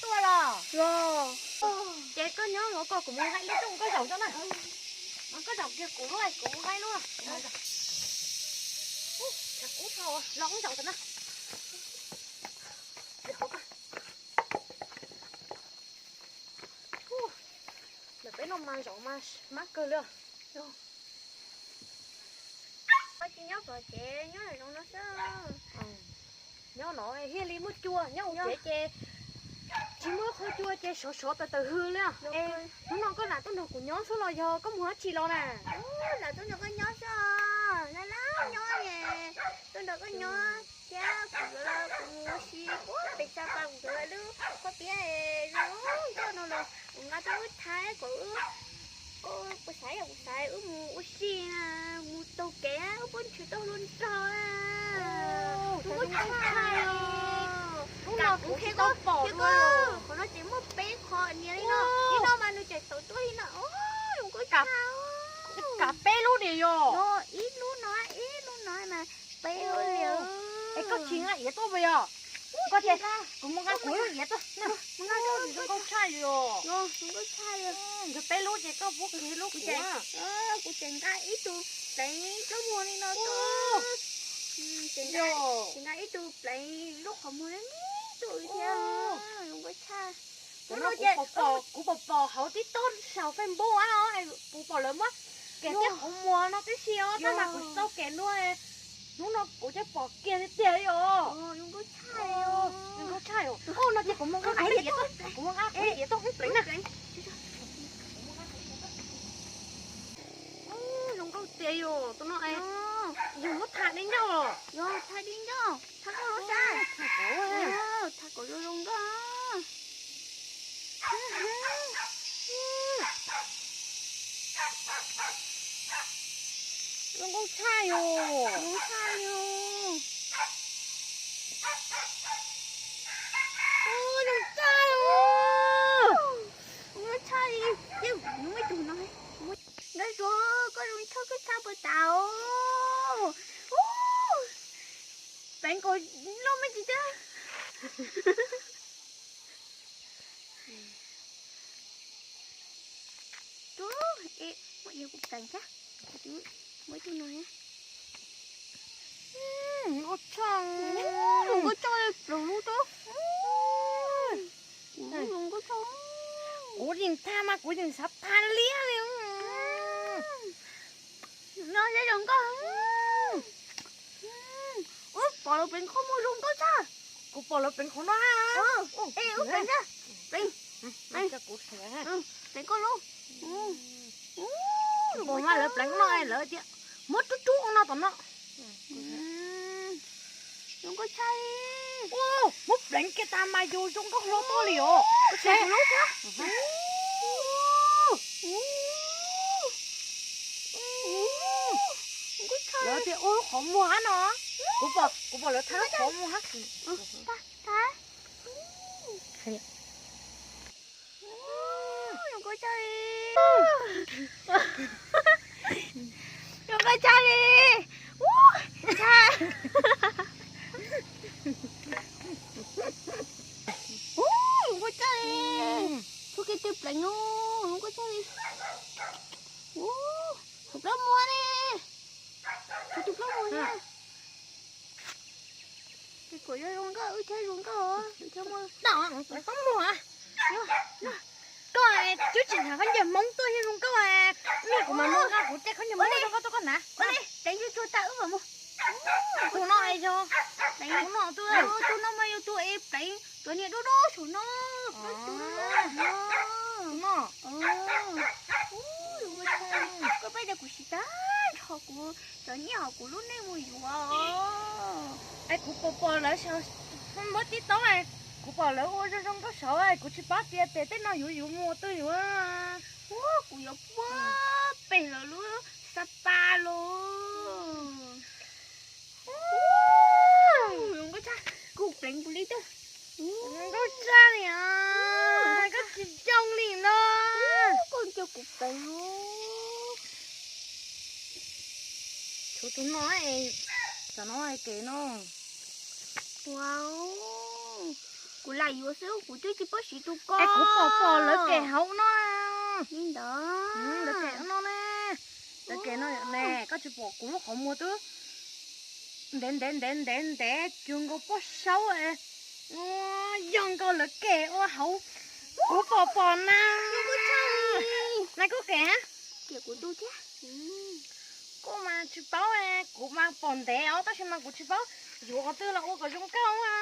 Tuaj los? Ces koj nyob los koj, kuv mus nqa ib lub rau koj zaum tso na. Koj zaum kiag kuv lub, kuv mus nqa ib lub. Tshav kub dhau, los koj zaum tso na. Lawm peb no mas zaum mas mab kawg li. Koj tsis nyob pom ces nyob zoo no xwb. Nyob no thiaj li muaj cua, nyob hauv tsev ces tsis muaj qhov cua ces sov sov tawm tawm hws li. Es hnub no koj lam tuaj nrog kuv nyob xwb los yog koj mus dab tsi los na? Lam tuaj nrog koj nyob xwb, laj laj nyob es tuaj nrog koj nyob thiab kuv yuav los kuv mus ua si puag pem Xab Pas, kuv yuav lub qhov tiab zoo nkauj no los kuv nqa tuaj wb thaij kom wb, kuv xav yog kuv xav wb mus ua si na, mus taug kev wb puab ntshis tau hlua nraug na. Zoo nkauj tshaj. Hnub no kuv qhia koj, qhov no ces muaj peb qho nias li no, li no mas nws tseem tawm tuaj li no. Zoo nkauj tshaj. Kav peb lub diam yog? Ib lub no, ib lub no mas peb lub li. Es koj tsis nqa iav tuaj puas yog? Koj ces kuv mus nqa kuv lub iav tuaj. Zoo nkauj tshaj yog. Yog peb lub ces koj puab kiag lub kuv. Kuv tseem nqa ib tug pleev plaub muag li no tuaj. Tseem nqa ib tug pleev lub qhov muag li tus thiab. Zoo nkauj tshaj. Kuv pom, kuv pom pom hauv TikTok saum Facebook, kuv pom lawv muab kev tej qhov muag no tib si os, tab mas kuv tsis tau kev dua. Hnub no kuv cia pom kiag tiag tiag li os. Zoo nkauj tshaj os. No ces kuv mus nqa kuv lub iav tuaj, kuv mus nqa kuv lub iav tuaj wb pleev na. Zoo nkauj tiag yog tus no es. Yog muab tham di ncauj los? Yog tham di ncauj, tham koj lub sab. Tham kom zoo zoo nkauj. Zoo nkauj tshaj yog. Zoo tshaj yog. Zoo tshaj yog. Zoo tshaj li. Muaj ib tug no. Nkauj Zuag, koj zoo tshaj, koj tshaj puas tas os. Pleev kom loj me ntsis thiab. Muaj iav kuv pleev thiab. Muaj ib tug no. Nkauj tshaj. Nkauj tshaj li plaws lub tub. Kuv yeej tag mas kuv yeej xav tag liab li. No yog zoo nkauj. Wb pom lawv pleev qhov muag zoo nkauj tshaj. Kuv pom lawv pleev qhov no. Wb pleev, pleev koj lub. Kuv pom mas lawv pleev no lawv tias muab rub rub no tom no. Zoo nkauj tshaj li. Muab pleev kiag tas mas yus zoo nkauj hlo tuaj li os. Lawv tias ua lub qhov muag hab no. Kuv pom, kuv pom lawv thaij lub qhov muag hab. Zoo nkauj tshaj li. Zoo nkauj tshaj li. Zoo nkauj tshaj li. Tshuav kiag tug pleev no, zoo nkauj tshaj li. Tshuav plaub muag ne. Tshuav tus plaub muag ne. Ces kuv yuav zoo nkauj, wb thiaj zoo nkauj, wb thiaj muaj. Tau, plaub muag. Koj twb tsis hnav khaub ncaws Hmoob tuaj thiaj zoo nkauj. Mej kuv mas mus nqa kuv tej khaub ncaws Hmoob zoo nkauj tuaj koj hnav. Pleev tsuag tsuag tas wb mam mus. Tus no es yog, tus no twb, tus no mas yog tus es pleev cov niag dub dub saum no. Tus no. Koj pab tias kuv siv tag nrho kuv cov nyiaj hauv kuv lub neej mus yuav. Es kuv pom pom lawv muab tib tauv, kuv pom lawv ua zoo zoo nkauj saud, kuv tsis paub tias pem tej no yuav yuav mus twg yuav. Kuv yuav puag pem lawv lub Xab Pas los. Zoo nkauj tshaj, kuv pleev kuv li tub. Zoo nkauj tshaj li os, koj tsis zoo li no. Koj nco kuv pleev. Tshuav tus no, tam no kev no. Wow. Kuv lam yuav xwb, kuv twb tsis paub siv tus ko. Es kuv pom pom lawv kem hauv no. Li ntawd. Lawv kem no ne. Lawv kem no ne, koj tsis pom kuv lub qhov muag twb ntev ntev ntev ntev ntev cuag nkaus pob saub. Yog nkaus lawv kem ua hauv. Kuv pom pom na. Na koj kem. Kuv mas tsis paub, kuv mas pom ntev os, tab sis mas kuv tsis paub yuav qhov twg los ua kom zoo nkauj a.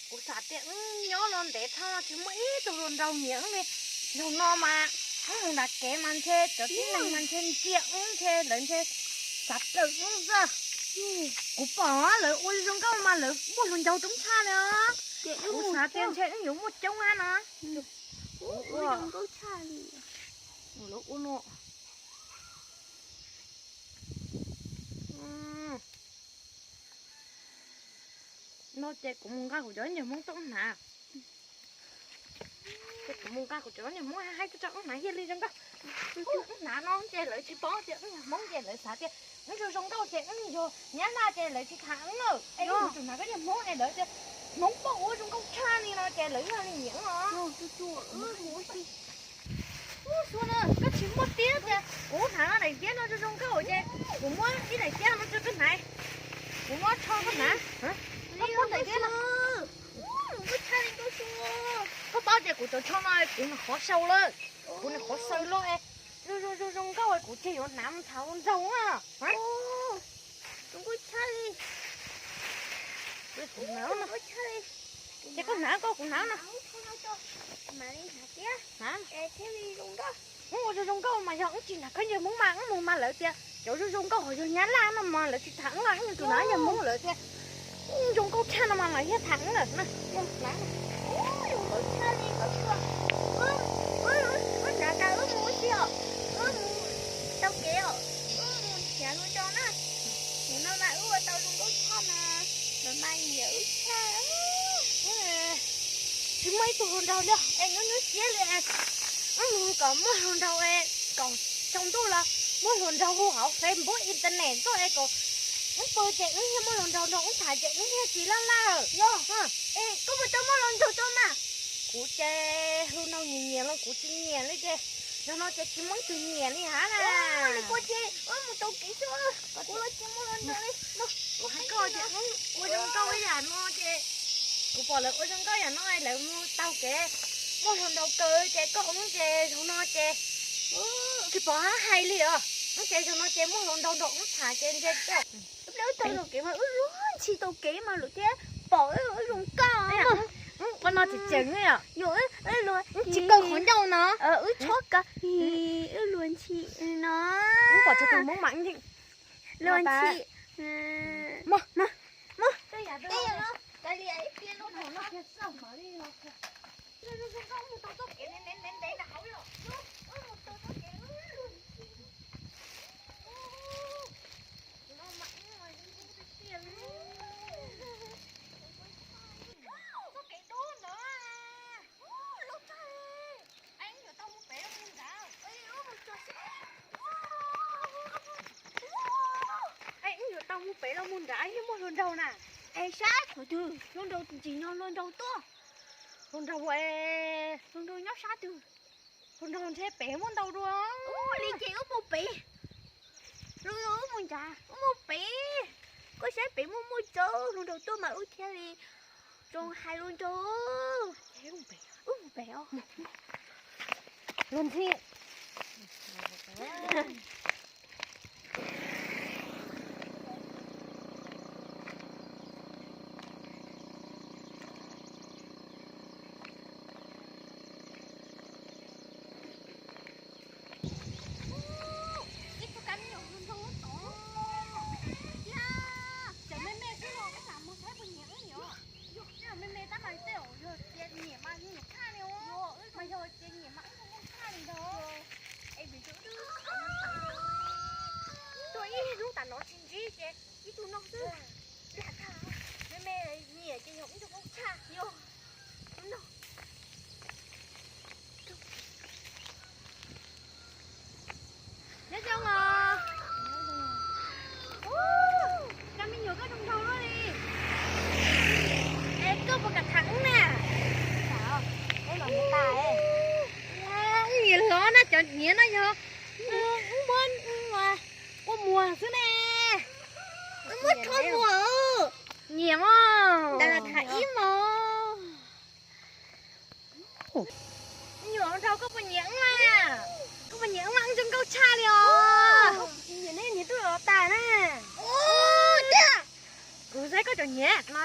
Kuv xav tias wb nyob no ntev tshaj no tsis muaj ib tug hluas nraug nyiam wb li. Zaum no mas wb mus nram kev mas ntshe cov tib neeg mas ntshe ntsia wb ntshe lawv ntshe xav plaws wb xwb. Kuv pom lawv ua zoo nkauj mas lawv muaj hluas nraug coob tshaj li os. Kuv xav tias ntshe wb yuav muaj coob hab no. Lawv ua no. No ces kuv mus nqa kuv cov niag hmoob tuaj wb hnav. Ces kuv mus nqa kuv cov niag hmoob haib tuaj tso wb hnav thiaj li zoo nkauj. Wb hnav no ces lawv tsis paub tias wb yog hmoob ces lawv xav tias wb zoo zoo nkauj ces wb yog nyab laj ces lawv tsis tham wb lawm. Es wb mus tsum hnav koj niag hmoob es lawv tias hmoob poj ua zoo nkauj tshaj li no ces lawv yog li nyiam os. Ub, xua na, koj tsis muaj tiab tias kuv hnav daim tiab no zoo zoo nkauj ces kuv muab ib daim tiab no rau koj hnav. Kuv muab tsho koj hnav. Koj muab daim tiab no. Koj paub tias kuv cov tsho no kuv nws qhov sau lawm. Kuv nws qhov sau lawm. Zoo zoo zoo nkauj kuv ces yuav hnav mus tham hluas nraug na. Ces koj hnav koj kuv hnav no. Wb ua zoo zoo nkauj mas yog wb tsis hnav khaub ncaws hmoob mas wb mus mas lawv tias cov zoo zoo nkauj ho yog nyab laj no mas lawv tsis tham wb, wb mus tus hnav ncaws hmoob lawv tias zoo nkauj tshaj no mas lawv thiaj tham wb lawm na. Wb hnav tas wb mus wb tsis os, wb mus taug kev os, wb mus nrhiav hluas nraug na. Nim no mas wb ua tau zoo nkauj tshaj mas lawv mas nyiam wb tshaj. Tsis muaj ib tug hluas nraug li es hnub hnub siab li. Wb mus kom muaj hluas nraug kom tsaus ntuj los muaj hluas nraug hu hauv Facebook internet tuaj es kom wb pw ces wb thiaj muaj hluas nraug nrog wb tham ces wb thiaj tsis laj laj. Yog, es koj puas tau muaj hluas nraug tau mas? Kuv ces hluas nraug nyiam nyiam los kuv tsis nyiam li ces zaum no ces tsis muaj ib tug nyiam li hab na. Li koj ces wb mus taug kev xwb, kuv los tsis muaj hluas nraug li. Kuv hais koj ces ua zoo nkauj ib yam no ces kuv pom lawv ua zoo nkauj yam no lawv mus taug kev muaj hluas nraug kawg ces koj ua ces zaum no ces tsis pom hab hais li os. Ces zaum no ces muaj hluas nraug nrog wb tham ces ntshe wb taug kev mas wb luag ntxhi taug kev mas lawv thiaj pom wb zoo nkauj. Ua no tseem tseem yom. Tsis kaw qhov ncauj no. Wb tshob kaw, wb luag ntxhi no. Wb pom tsis tus hmoob mam luag ntxhi. Mog, mog, mog. Es wb yuav tau mus pem los mus nrad thiaj muaj hluas nraug na. Es sab qhov twg hluas nraug tsis nyob hluas nraug tuaj. Hluas nraug, hluas nraug nyob sab twg? Hluas nraug ntshe pem muaj ntau dua. Ua li ces wb mus pem. Hluas nraug wb mus nrad, wb mus pem. Koj saib pem muaj muaj tsav hluas nraug tuaj mas wb thiaj li zoo hais hluas nraug. Wb mus pem os. Luag ntxhi. Ib tug kab me nyuam hluas nraug tod. Yog, cov me me xwb los wb mam mus saib puas nyiam wb nyiam. Yog me me tab mas tej zaum yog tias nyiam mas nyiam tshaj li os. Mas yog tias nyiam mas wb mus tshaj li ntag. Es vim rau wb twb tuaj ib hnub tas no tsis ntsib ces ib tug no xwb. Lam tag, me me nyiam ces yog wb tus koob tshaj yog no. Nyob zoo os. Nyiam no yog, wb muab ua muag xwb ne. Wb muab rho muag. Nyiam mas. Ntawd tham ib mos. Nyuam nraug, koj puas nyiam wb mas? Koj puas nyiam wb mas? Wb zoo nkauj tshaj li os. Nyiam ne, nyiam tuaj los tas na. Kuv saib koj tseem nyiam no.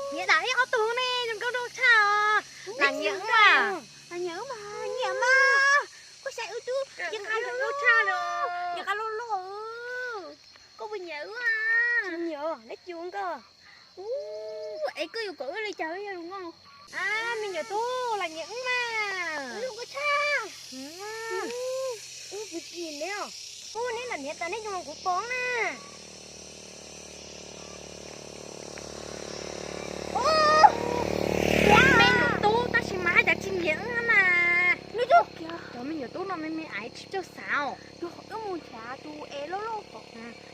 Nyiam dam ib ob tug ne, zoo nkauj nraug tshaj os. Lam nyiam wb mas. Lam nyiam wb mas, nyiam mas. Koj saib wb tub, zoo nkauj tshaj li, nyiam qab loj loj. Koj puas nyiam wb? Nyiam, neb cus nkoj. Es koj yuav kom wb li cas wb yog lus nkoj? Me nyuam tub, lam nyiam wb mas. Zoo nkauj tshaj. Wb kwv tij neb, ub, neb lam nyiam tas neb zoo kuv pom na. Me nyuam tub, tab sis mas haj yam tsis nyiam wb mas. Cov me nyuam tub no me me aiv tsis txawj xav os. Wb mus nrhiav tus es loj loj.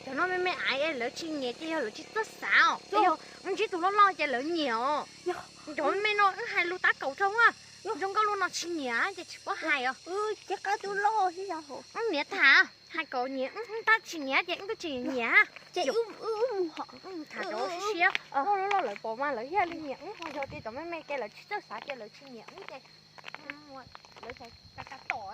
Cov no me me aiv es lawv tsis nyiam ces yog lawv tsis txawj xav os. Yog wb ntsib tus loj loj ces lawv nyiam os. Cov me me no wb hais lus tab kaum rau, zoo nkauj lus no tsis nyiam ces tsis paub hais os. Wb niam tham, hais kom nyiam wb tab tsis nyiam ces wb twb tsis nyiam. Ces tham rau siab, loj loj lawv pom mas lawv thiaj li nyiam wb, ho yog tias cov me me ces lawv tsis txawj xav ces lawv tsis nyiam wb ces lawv xav tas tas tom.